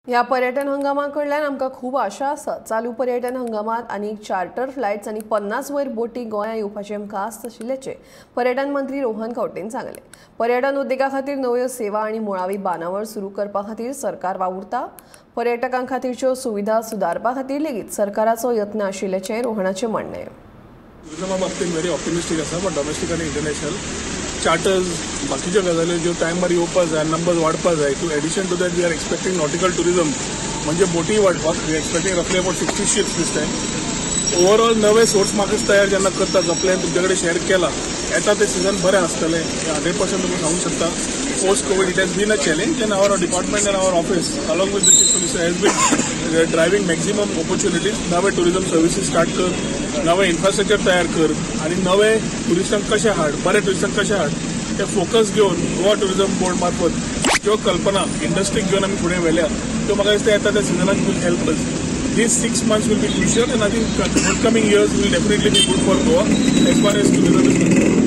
ह्या पर्यटन हंगामा कडल्यान आमकां खूब आशा आसा. चालू पर्यटन हंगामात आनीक चार्टर फ्लायट्स आनी 50 वयर बोटी गोंया येवपाची आमकां आस्त आशिल्ल्याचें पर्यटन मंत्री रोहन खंवटेन सांगलें. पर्यटन उद्देगा खातीर नव्यो सेवा आनी मुळावी बांदावळ सुरू करपा खातीर सरकार वावुरता. पर्यटकां खातीरच्यो सुविधा सुदारपा खातीर लेगीत सरकाराचो यत्न आशिल्ल्याचें रोहनाचें म्हणणें. टुरिजमा बाबतींत व्हेरी ऑप्टिमिस्टीक आसा, बट डॉमेस्टीक आनी इंटरनॅशनल चार्टर्स बाकीच्यो गजाली ज्यो टायमार येवपाक जाय, नंबर्स वाडपाक जाय. To addition to that, we are expecting nautical tourism, म्हणजे बोटी वाडपाक. We expecting roughly about 60 ships this time. Overall नवे सोर्स मार्केट्स तयार जेन्ना करता, जो प्लॅन तुमचे कडेन शेअर केला, येता ते सिजन बरें आसतलें हें 100% तुमकां सांगूंक शकता. Post Covid it has been a challenge, and our department and our office along with the Chief Minister has been driving maximum opportunities. नवे टुरिझम सर्विसीस स्टार्ट कर, नवे इन्फ्रास्ट्रक्चर तयार कर आनी नवे टुरिस्टांक कशें हाड, बरे टुरिस्टांक कशें हाड ते फोकस घेवन गोवा टुरिझम बोर्ड मार्फत ज्यो कल्पना इंडस्ट्रीक घेवन आमी फुडें व्हेल्या, त्यो म्हाका दिसता येता त्या सिजनाक will help us. These 6 months will be crucial, and I think coming years will definitely be good for Goa as far as tourism is concerned.